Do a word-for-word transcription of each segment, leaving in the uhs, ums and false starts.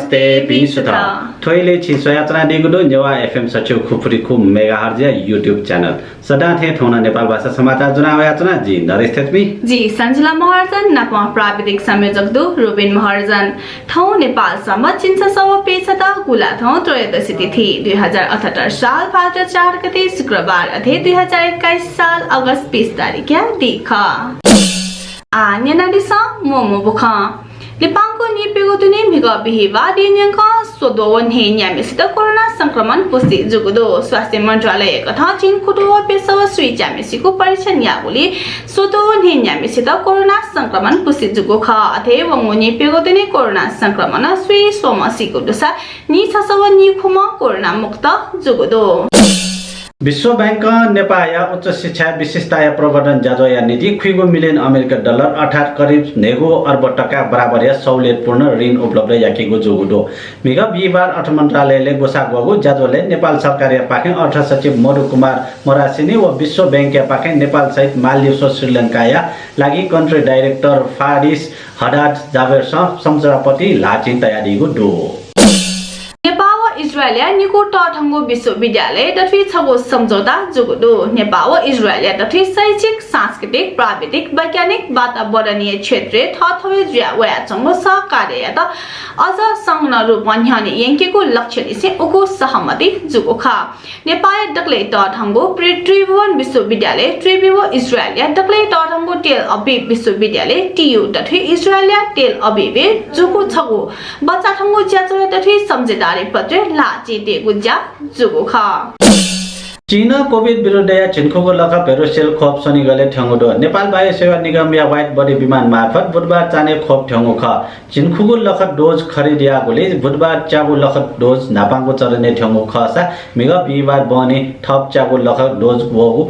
नमस्ते, भिं सुथ। थ्व इलय् छिं स्वयाच्वनादीगु दु नेवाः एफएम सच्छि खुपुरी खु मेगाहर्जया YouTube channel। सदां थें थौं नं नेपाल भाषा समाचार ज्वना वयाच्वना जि नरेश थेच्मी। जि सञ्जिला महर्जन, नापं प्राविधिक संयोजक दु रुबिन महर्जन। थौं नेपाल संवत् झिंछसः व प्यछात गुंलाथ्व त्रयोदशी तिथि, दुई हजार अठहत्तर साल भाद्र चार गते शुक्रबार, अथे दुई हजार एक्काइस साल अगस्त बीस तारिखया दिं खः। आः न्यनादिसँ मू मू बुखँ। लिपांगु नीप्यघौ दुने म्हिगः बिहिबाः दिं न्यंकं स्वद्वः व न्हय्न्याम्हेसित कोरोना संक्रमण पुष्टि जूगु दु। स्वास्थ्य मन्त्रालयया कथं झिंखुद्वः व प्यसः व स्वीच्याम्हेसिगु परीक्षण याःगुलिं स्वद्वः व न्हय्न्याम्हेसित कोरोना संक्रमण पुष्टि जूगु खः। अथे वंगु नीप्यघौ दुने कोरोना संक्रमणं स्वीस्वम्ह सीगु दुसा नीछसः व नीखुम्ह कोरोना मुक्त जूगु दु। विश्व बैंकं नेपाःया उच्च शिक्षाय् विशेषताया प्रवर्धन ज्याझ्वःया निंतिं खुइगू मिलियन अमेरिकी डलर अर्थात् करिब न्हय्गू अर्ब तका बराबरया सहुलियतपूर्ण ऋण उपलब्ध याकीगु जूगु दु। म्हिगः बिहिबार अर्थ मन्त्रालयलय् ग्वसाः ग्वःगु ज्याझ्वलय् नेपाल सरकारया पाखें अर्थ सचिव मधु कुमार मरासिनी व विश्व बैंकया पाखें नेपाल सहित मालदिव्स व श्रीलंकाया लागि country director फारिस हदाद जाबेरसं सम्झौतापत्र ल्हाःचिं तयादीगु दु। नेपाः व इजरायलया निगू तःधंगु विश्वविद्यालयय् दथुइ छगू सम्झौता जूगु दु। नेपाः व इजरायलया दथुइ शैक्षिक, सांस्कृतिक, प्राविधिक, वैज्ञानिक, वातावरणीय क्षेत्रय् थःथवय् जुया वयाच्वंगु सहकार्ययात अझ संलग्न रूपं न्ह्यःने यंकेगु लक्ष्यनिसें उगु सहमति जूगु खः। नेपाःया दकलय् तःधंगु प्रि-, त्रिभुवन विश्वविद्यालय त्रिभुवन, इजरायलया दकलय् तःधंगु तेल अभिव विश्वविद्यालय टीयू दथुइ इजरायलया तेल अभिवय् जूगु छगू बचाथंगु ज्याझ्वःया दथुइ सम्झौदारी पत्रय् ल्हाःचिं तयेगु ज्या जूगु खः। चीनं कोभिड विरुद्धया झिंखुगू लखा भेरोसेल खोप स्वनिगलय् थ्यंगु दु। नेपाल वायु सेवा निगमया वाइड बडी विमान मार्फत बुधबार चान्हय् खोप थ्यंगु खः। झिंखुगू लखा डोज खरिद याःगुलिं बुधबार च्यागू लखा डोज न्हापांगु चरणय् थ्यंगु खःसा म्हिगः बिहिबार बहनी थप च्यागू लखा डोज वःगु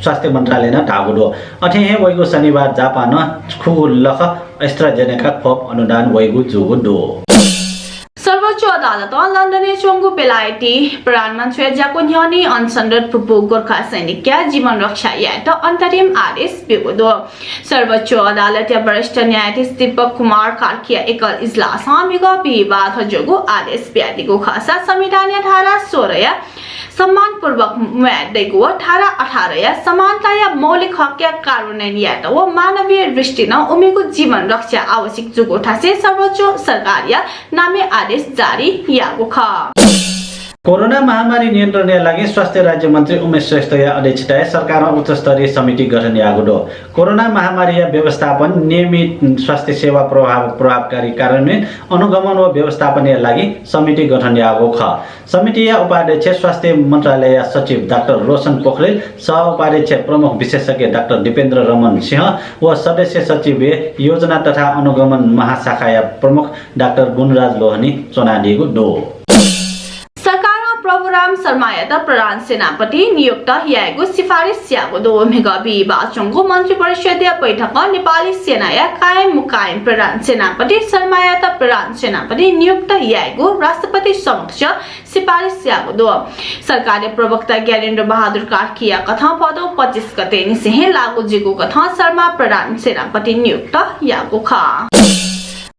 स्वास्थ्य मन्त्रालयनं धाःगु दु। अथे हे वइगु शनिबार जापानं खुगू लखा AstraZeneca खोप अनुदान वइगु जूगु दु। सर्वोच्च अदालतं लन्डनय् च्वंगु बेलायती प्रधानमन्त्रीया ज्याकू न्ह्यःने अनसनरत भूपू गोर्खा सैनिकया जीवन रक्षा यायेत अन्तरिम आदेश ब्यूगु दु। सर्वोच्च अदालतया वरिष्ठ न्यायाधीश दीपक कुमार कार्कीया एकल इजलासं म्हिगः बिहिबाः थज्याःगु आदेश बियादीगु खःसा संविधानया धारा सोह्रया सम्मानपूर्वक म्वाये दइगु व धारा अठारया समानताया मौलिक हकया कार्यान्वयन यायेत व मानवीय दृष्टिनं उमिगु जीवन रक्षा आवश्यक जूगु थासय् सर्वोच्च सरकारया नामय् आदेश जारी याःगु खः। कोरोना महामारी नियन्त्रणया लागि स्वास्थ्य राज्यमन्त्री उमेश श्रेष्ठया अध्यक्षताय् सरकारं उच्चस्तरीय समिति गठन याःगु दु। कोरोना महामारीया व्यवस्थापन, नियमित स्वास्थ्य सेवा प्रभाव-, प्रभावकारी कार्यान्वयन, अनुगमन व व्यवस्थापनया लागि समिति गठन याःगु खः। समितिया उपाध्यक्ष स्वास्थ्य मन्त्रालयया सचिव डाक्टर रोशन पोखरेल, सह उपाध्यक्ष प्रमुख विशेषज्ञ डाक्टर दीपेन्द्र रमन सिंह व सदस्य सचिवय् योजना तथा अनुगमन महाशाखाया प्रमुख डाक्टर गुणराज लोहनी च्वनादीगु दु। सरकारं प्रभुराम शर्मायात प्रधान सेनापति नियुक्त यायेगु सिफारिस याःगु दु। म्हिगः बिहिबाः च्वंगु मन्त्रिपरिषदया बैठकं नेपाली सेनाया कायम मुकायम प्रधान सेनापति शर्मायात प्रधान सेनापति नियुक्त यायेगु राष्ट्रपति समक्ष सिफारिस याःगु दु। सरकारया प्रवक्ता ज्ञानेन्द्र बहादुर कार्कीया कथं भदौ पच्चिस गते निसें हे लागू जूगु कथं शर्मा प्रधान सेनापति नियुक्त याःगु खः।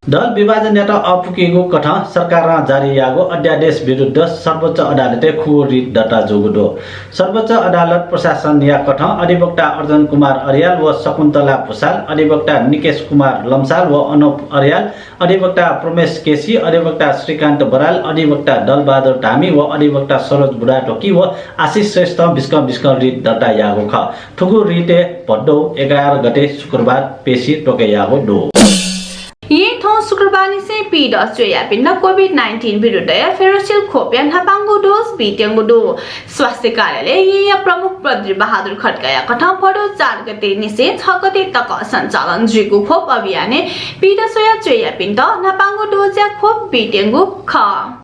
दल विभाजनयात अःपुकीगु कथं सरकारं जारी याःगु अध्यादेश विरुद्ध सर्वोच्च अदालतय् खुगू रिट दर्ता जूगु दु। सर्वोच्च अदालत प्रशासनया कथं अधिवक्ता अर्जुन कुमार अर्याल व शकुन्तला भुसाल, अधिवक्ता निकेश कुमार लम्साल व अनुप अर्याल, अधिवक्ता प्रमेश केसी, अधिवक्ता श्रीकान्त बराल, अधिवक्ता दलबहादुर धामी व अधिवक्ता सरोज बुढाथोकी व आशिष श्रेष्ठं बिस्कं बिस्कं रिट दर्ता याःगु खः। थुगु रिटय् भदौ एघार गते शुक्रबार पेशी त्वके याःगु दु। यें थौं शुक्रबारनिसें पीदँ च्वयापिन्त कोभिड नाइन्टिन विरुद्धया फेरोसिल खोपया न्हापांगु डोज बीत्यंगु दु। स्वास्थ्य कार्यालय येंया प्रमुख बद्री बहादुर खड्काया कथं भदौ चार गते निसें छ गते तक सञ्चालन जुइगु खोप अभियानय् पीदँ स्वया च्वयापिन्त न्हापांगु डोजया खोप बीत्यंगु खः।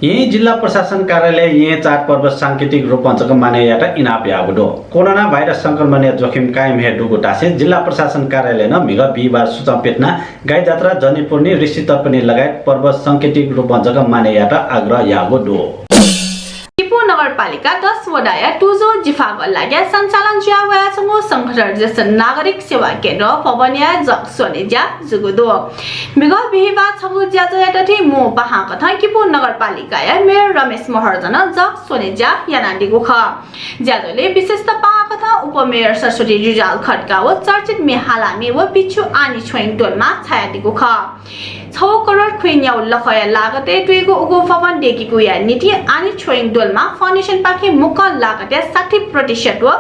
यें जिल्ला प्रशासन कार्यालयं यें चाडपर्व सांकेतिक रूपं जक मानय् यायेत इनाप याःगु दु। कोरोना भाइरस संक्रमणया जोखिम कायम हे दुगु धासें जिल्ला प्रशासन कार्यालयनं म्हिगः बिहिबार सुचं प्यथना, गाई जात्रा, जनी पूर्णि, ऋषि तर्पणी लगायत पर्व सांकेतिक रूपं जक मानय् यायेत आग्रह याःगु दु। नगरपालिका दस वडाया तुजो जिफागः लागाय् सञ्चालन जुया वयाच्वंगु शंखधर ज्येष्ठ नागरिक सेवा केन्द्र भवनया जग स्वने ज्या जूगु दु। म्हिगः बिहिबाः छगू ज्याझ्वःया दथुइ मू पाहां कथं किपू नगरपालिकाया मेयर रमेश महर्जनं जग स्वने ज्या यानादीगु खः। ज्याझ्वलय् विशिष्ट पाहां कथं उपमेयर सरस्वती रिजाल खड्का व चर्चित म्ये हालामि व भिक्षु आनी छोइङ डोल्मा छायादीगु खः। छगू करोड खुइन्यागू लखया लागतय् तुइगु उगु भवन दय्केगुया निंतिं आनी छोइङ डोल्मा फाउन्डेसनपाखें मुक्कं लागतया साठी प्रतिशत व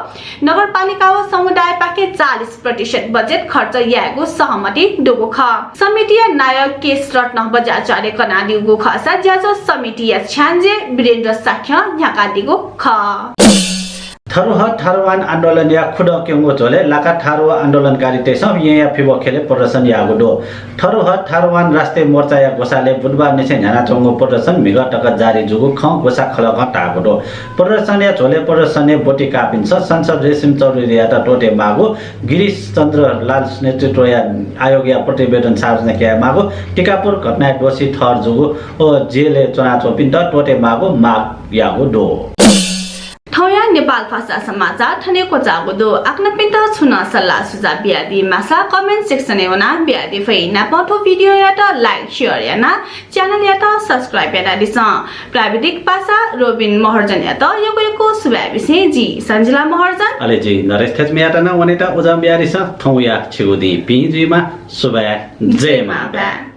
नगरपालिका व समुदायपाखें चालिस प्रतिशत बजेट खर्च यायेगु सहमति दुगु खः। समितिया नायः केश रत्न बज्राचार्यं कनादीगु खःसा ज्याझ्वः समितिया छ्याञ्जे वीरेन्द्र शाक्यं न्ह्याकादीगु खः। थरुहः थारुवान आन्दोलनया खुदँ क्यंगु झ्वलय् लाका थारुया आन्दोलनकारीतय्सं येँया फिबः ख्यलय् प्रदर्शन याःगु दु। थरुहः थारुवान राष्ट्रिय मोर्चाया ग्वसालय् बुधबारनिसें न्ह्यानाच्वंगु प्रदर्शन म्हिगः तक जारी जूगु खँ ग्वसाः खलकं धाःगु दु। प्रदर्शनया झ्वलय् प्रदर्शनय् ब्वति काःपिन्सं सांसद रेशम चौधरीयात त्वःते माःगु, गिरीश चन्द्र लाल नेतृत्वया आयोगया प्रतिवेदन सार्वजनिक याये माःगु, टीकापुर घटनाय् दोषी ठहर जूगु व जेलय् च्वनाच्वंपिन्त त्वःते माःगु माग याःगु दु। थौंया नेपाल भाषा समाचार थन हे क्वचाःगु दु। आः छिकपिन्त छुं नं सल्लाह सुझाव बियादी माःसा comment section-य् वनाः बियादी फइ। नापं थ्व video-यात like, share यानाः channel-यात subscribe यानादिसँ। प्राविधिक पासा रोबिन महर्जनयात यक्व यक्व सुभाय् बिसें जि सञ्जिला महर्जन। अले जि नरेश थेच्मीयात नं वनेत उजं बियादिसँ। थौंया छिगु दिं भिं जुइमा। सुभाय्। जय मांभाय्।